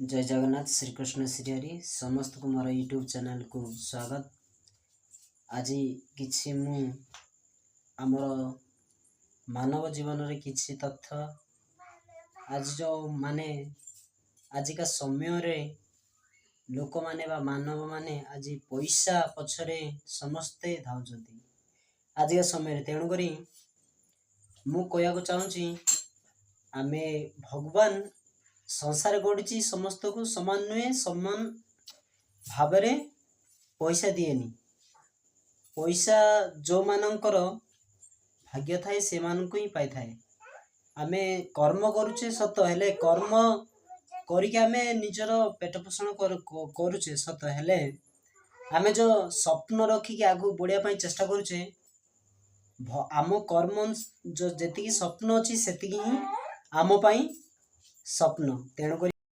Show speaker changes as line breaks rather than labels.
ଜୟ ଜଗନ୍ନାଥ, ଶ୍ରୀକୃଷ୍ଣ ଶ୍ରୀହରି। ସମସ୍ତଙ୍କୁ ମୋର ୟୁଟ୍ୟୁବ୍ ଚ୍ୟାନେଲକୁ ସ୍ୱାଗତ। ଆଜି କିଛି ମୁଁ ଆମର ମାନବ ଜୀବନରେ କିଛି ତଥ୍ୟ, ଆଜି ଯେଉଁ ମାନେ ଆଜିକା ସମୟରେ ଲୋକମାନେ ବା ମାନବମାନେ ଆଜି ପଇସା ପଛରେ ସମସ୍ତେ ଧାଉଁଛନ୍ତି ଆଜିକା ସମୟରେ। ତେଣୁକରି ମୁଁ କହିବାକୁ ଚାହୁଁଛି, ଆମେ ଭଗବାନ ସଂସାର ଗଢ଼ିଛି ସମସ୍ତଙ୍କୁ ସମାନ ନୁହେଁ, ସମାନ ଭାବରେ ପଇସା ଦିଏନି। ପଇସା ଯେଉଁମାନଙ୍କର ଭାଗ୍ୟ ଥାଏ, ସେମାନଙ୍କୁ ହିଁ ପାଇଥାଏ। ଆମେ କର୍ମ କରୁଛେ ସତ, ହେଲେ କର୍ମ କରିକି ଆମେ ନିଜର ପେଟ ପୋଷଣ କରୁଛେ ସତ, ହେଲେ ଆମେ ଯେଉଁ ସ୍ୱପ୍ନ ରଖିକି ଆଗକୁ ବଢ଼ିବା ପାଇଁ ଚେଷ୍ଟା କରୁଛେ, ଆମ କର୍ମ ଯେଉଁ ଯେତିକି ସ୍ୱପ୍ନ ଅଛି, ସେତିକି ହିଁ ଆମ ପାଇଁ ସ୍ୱପ୍ନ। ତେଣୁକରି